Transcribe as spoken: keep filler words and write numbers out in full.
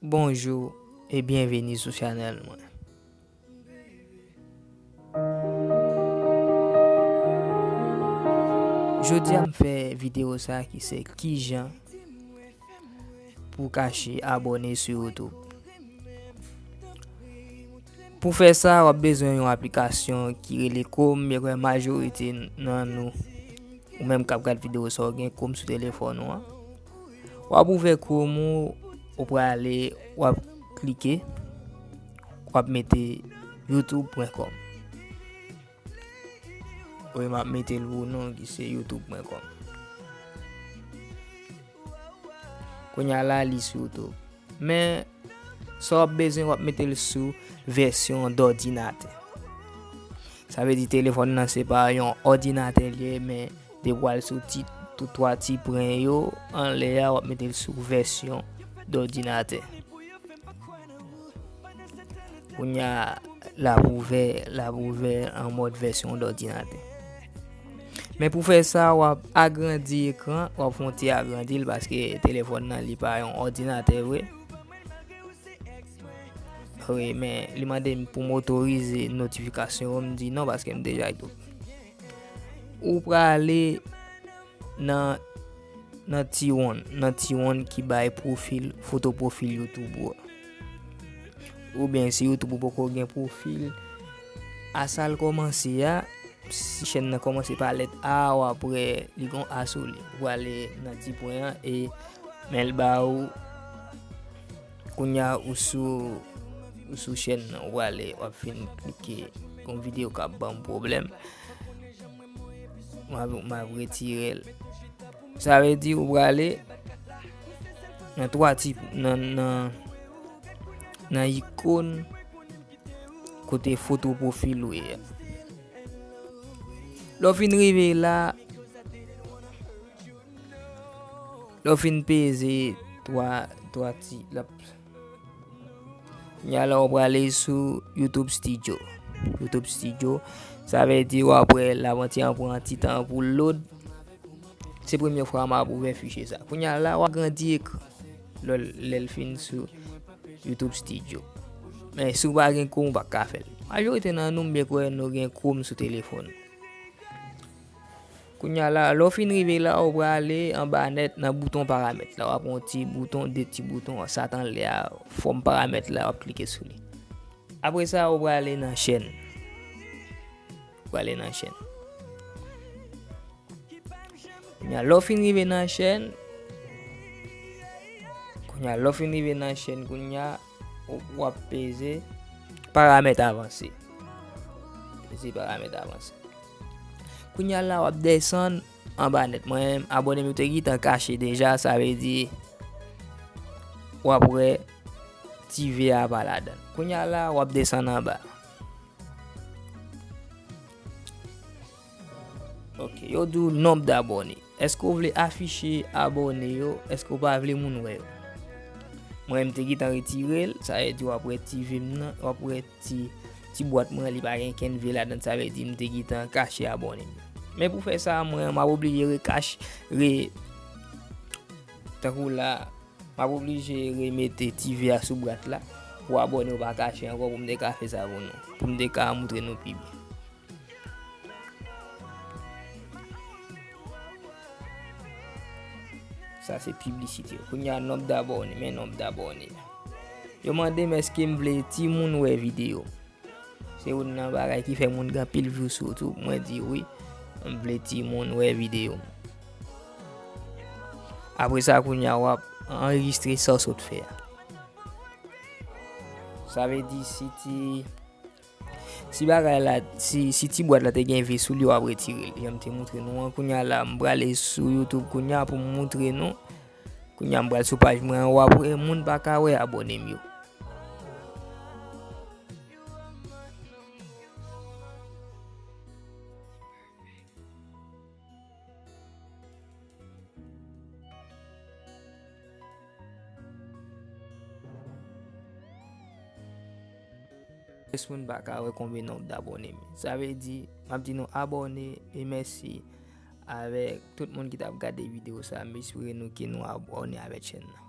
Bonjou e byenveni sou chanèl mwen. Jodi a m fè videyo sa ki se kijan pou kache abòne sou YouTube. Pou fè sa, w ap bezwen yon aplikasyon ki rele Chrome, men kwè majorite nan nou, ou menm k ap gad videyo sa, w gen Chrome sou telefòn ou an. W ap ouvè Chrome ou, ou prale, w ap klike, w ap mete youtube pwen kòm. Wi, m ap mete l pou nou ki se youtube pwen kòm. Kounye a la, li sou YouTube. Men, sa w ap bezwen, w ap mete l sou vèsyon dòdinatè. Sa vle di telefòn nan se pa yon òdinatè li ye, men depi w al sou ti, tou twa ti pwen yo anlè a, w ap mete l sou vèsyon dòdinatè. Kounye a, l ap ouvè, l ap ouvè an mòd vèsyon dòdinatè. Men pou fè sa, w ap agrandi ekran, w ap fè yon ti agrandi l paske telefòn nan li pa yon òdinatè vre. Wi, men li mande m pou m otorize notifikasyon yo, m di non paske m deja YouTube. Ou prale nan, nan ti wonn, nan ti wonn ki bay pwofil, foto pwofil YouTube ou a. Oubyen si YouTube ou poko gen pwofil, a sa l kòmanse a, si chèn nan kòmanse pa lèt A, w ap wè li gon A sou li. Ou prale nan ti pwen an e men l ba ou. Kounye a ou sou, ou sou chèn nan, ou prale, w ap fin klike yon videyo k ap ban m pwoblèm. M ap, m ap retire l. Sa vle di ou prale nan twa ti, nan, nan, nan ikòn kote foto pwofil ou ye a. Lè w fin rive la, lè w fin peze twa, twa ti, l ap, kounye a la w prale sou YouTube Studio. YouTube Studio, sa vle di w ap wè l ap an ti, an pran ti tan pou l load. Se premye fwa m ap ouvè fichye sa. Kounye a la, w agrandi ekran. Lè, lè l fin sou YouTube Studio. Men si w pa gen Chrome, ou pa ka fè l. Majorite nan nou, m byen kwè nou gen Chrome sou telefòn. Kounye a la, lè w fin rive la, ou prale anba nèt nan bouton paramèt la. W ap wè yon ti bouton, de ti bouton, sa t anlè a, fòm paramèt la, w ap klike sou li. Apre sa, ou prale nan chèn. Ou prale nan chèn. Kounye a, lè w fin rive nan chèn, kounye a, lè w fin rive nan chèn, kounye a, w, w ap peze paramèt avanse. Peze paramèt avanse. Kounye a la, w ap desann anba nèt. Mwen, abòne m yo te gentan kache deja, sa vle di, w ap wè ti V a pa ladan l. Kounye a la, w ap desann anba. Ok, yo di w nonb dabòne. Èske w vle afiche abòne yo? Èske w pa vle moun wè yo? Mwen, m te gentan retire l, sa vle di w ap wè ti V m nan, w ap wè ti, ti bwat mwen, li pa gen kenn V ladan l, sa vle di m te gentan kache abòne m. Men pou fè sa, mwen, m ap oblije rekache, re, tankou la, m ap oblije remete ti V a sou bwat la pou abòne yo pa kache ankò, pou m te ka fè sa pou nou, pou m te ka moutre nou pi byen. Sa se piblisite. Kounye a, nonb dabòne, men nonb dabòne. Yo mande m èske m vle timoun wè videyo m. Se youn nan bagay ki fè moun gen anpil view sou YouTube. Mwen di wi, m vle timoun wè videyo m. Apre sa, kounye a, w ap anrejistre sa w sot fè a. Sa vle di si ti, si bagay la, si, si ti bwat la te gen V sou li, w ap retire l. Jan m te moutre nou an, kounye a la, m prale sou YouTube kounye a pou m moutre nou. Kounye a, m pral sou paj mwen an, w ap wè moun pa ka wè abòne m yo. Plis moun pa ka wè konbyen nonb dabòne m. Sa vle di, m ap di nou abòne e mèsi avèk tout moun ki t ap gade videyo sa. M espere nou ke nou abòne avèk chèn nan.